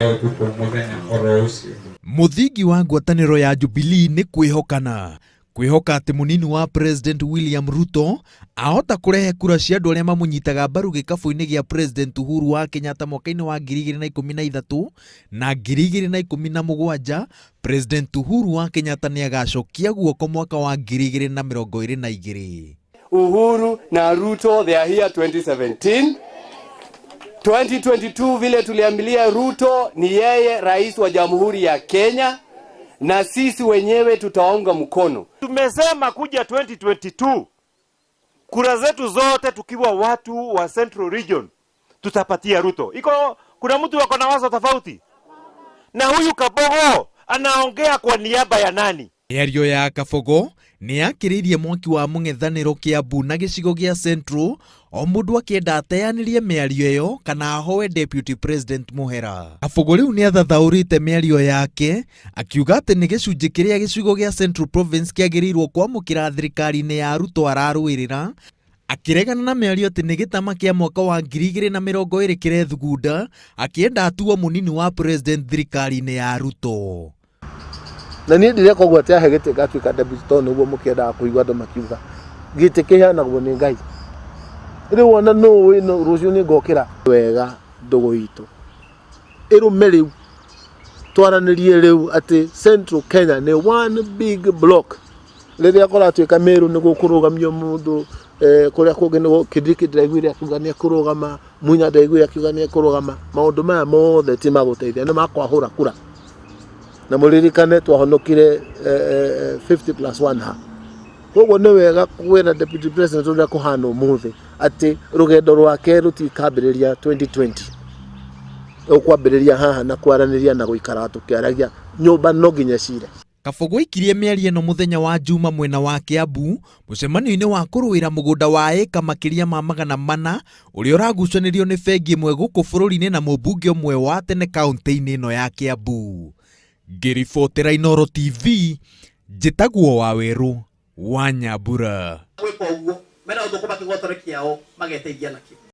Ũtukũ mũthenya oro ũcio. Mũthingi wa ngwatanĩro ya Jubilee nĩ kwĩhokana. Kwĩhoka atĩ mũnini wa President William Ruto ahota kũrehe kura cia andũ arĩa mamũnyitaga mbaru gĩkabũ-inĩ gĩa President Uhuru wa Kenyatta mwaka-inĩ wa 2013 na 2017, President Uhuru wa Kenyatta nĩ agacokia guoko mwaka wa 2022. Uhuru na Ruto, they are here 2017. 2022 vile tuliambilia Ruto ni yeye rais wa Jamhuri ya Kenya na sisi wenyewe tutaunga mkono. Tumesema kuja 2022 kura zetu zote tukiwa watu wa Central Region tutapatia Ruto. Iko kuna mtu ako na wazo tofauti? Na huyu Kabogo anaongea kwa niaba ya nani? Mĩario ya Kabogo nĩ yakĩrĩirie mwaki wa mũng'ethanĩro Kiambu na gĩcigo gĩa Central, o mũndũ akĩenda ateanĩrie mĩario ĩyo kana ahoe Deputy President mũhera. Kabogo rĩu nĩ athathaũrĩte mĩario yake akiuga atĩ nĩ gĩcunjĩ kĩrĩa gĩcigo gĩa Central Province kĩagĩrĩirwo kwamũkĩra thirikari-inĩ ya Ruto ararũĩrĩra, akĩregana na mĩario atĩ nĩ gĩtama kĩa mwaka wa 2020 kĩrethugunda akĩenda atuo mũnini wa president thirikari-inĩ ya Ruto. Na niĩ ndireka ũguo atĩ ahe gĩtĩ ngatuĩka deputy, tondũ nĩguo mũkĩendaga kũigua andũ makiuga gĩtĩ kĩheanagwo nĩ Ngai. Rĩu ona nũ wĩno rũciũ nĩ ngokĩra wega ndũgũ itũ ĩrũme. Rĩu twaranĩrie rĩu atĩ Central Kenya nĩ one big block. Rĩrĩa kũratuĩka Meru nĩ gũkũrũgamio mũndũ, kũrĩa kũngĩ nĩ Kindiki ndĩraiguire akiuga nĩ ekũrũgama, Munya ndaiguire akiuga nĩ ekũrũgama. Maũndũ maya mothe ti magũteithia, nĩ makwahũra kura. Na mũririkane twahonokire 50 plus 1 ha. Koguo nĩ wega kwĩra deputy president ũrĩa kũhana ũmũthĩ atĩ rũgendo rwake rũtikambĩrĩria 2020, ũkwambĩrĩria haha na kwaranĩria na gũikara tũkĩaragia nyũmba no nginya cire. Kabogo aikirie mĩario ĩno mũthenya wa Juma mwena wa Kiambu mũcemanio-inĩ wa kũrũĩra mũgũnda wa ĩka makĩria ma 400 ũrĩa ũragucanĩrio nĩ bengi ĩmwe gũkũ bũrũri-inĩ na mũmbunge ũmwe wa tene kaunti-inĩ ĩno ya Kiambu. Ngĩribotera Inooro TV, njĩtagwo Wawerũ wa Nyambura. Gwĩka ũguo mena ũthũkũma kĩgwatore kĩao mageteithia nakĩo.